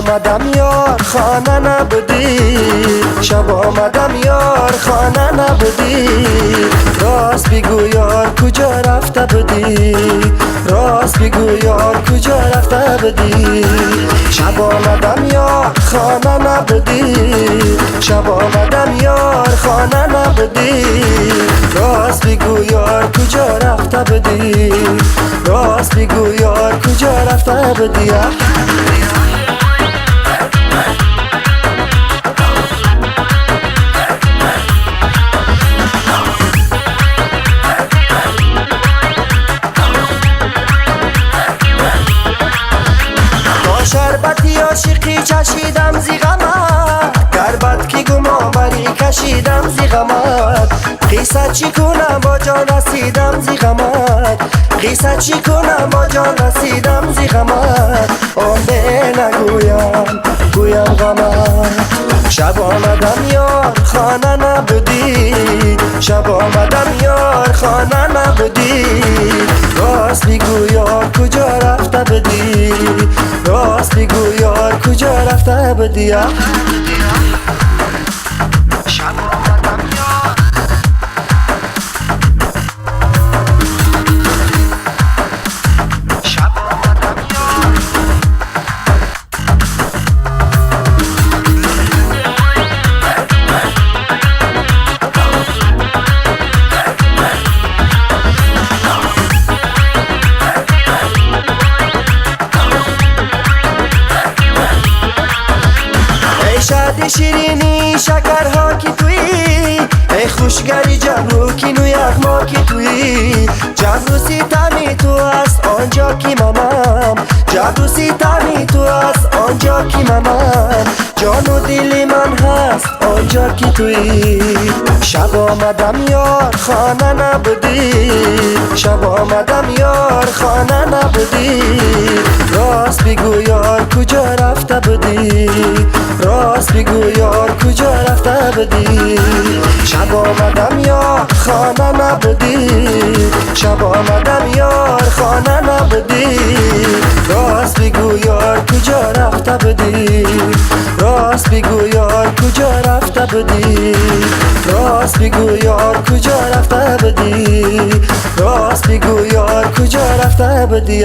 Омадам ёр хона набудӣ, шаб омадам ёр хона набудӣ. Рост бигӯ ёр куҷо рафта будӣ, рост бигӯ ёр куҷо рафта будӣ. Шаб омадам ёр хона набудӣ, шаб омадам ёр хона набудӣ. Рост бигӯ ёр куҷо рафта будӣ, рост бигӯ ёр куҷо рафта будӣ. Шарбати ошиқӣ чашидам зи ғамат, гарбат ки гумонбарӣ кашидам зи ғамат. Қисса чӣ кунам бо ҷон расидам зи ғамат, қисса чӣ кунам бо ҷон расидам зи ғамат. Он бе нагӯям гӯям ғамат. Шаб омадам ёр хона набудӣ, шаб омадам ёр хона набудӣ. Рост бигӯ ёр куҷо рафта будӣ, рост бигӯ ёр куҷо рафта будӣ. Шаб омадам ёр, шаб омадам ёр. Шаҳди ширини шакарҳо ки туӣ, эй хушгари ҷабру кину яғмо ки туӣ. Ҷабру ситами ту аст онҷо ки манам, ҷабру ситами ту аст онҷо ки манам. Ҷону дили ман ҳаст онҷо ки туӣ. Шаб омадам ёр хона набудӣ, шаб омадам ёр хона набудӣ. Рост бигӯ ёр куҷо рафта будӣ, рост бигӯ ёр куҷо рафта будӣ. Шаб омадам ёр хона набудӣ, шаб омадам ёр хона набудӣ. Рост бигӯ ёр куҷо рафта будӣ, рост бигӯ ёр куҷо рафта будӣ. Рост бигӯ ёр куҷо рафта будӣ, рост бигӯ ёр куҷо рафта будӣ.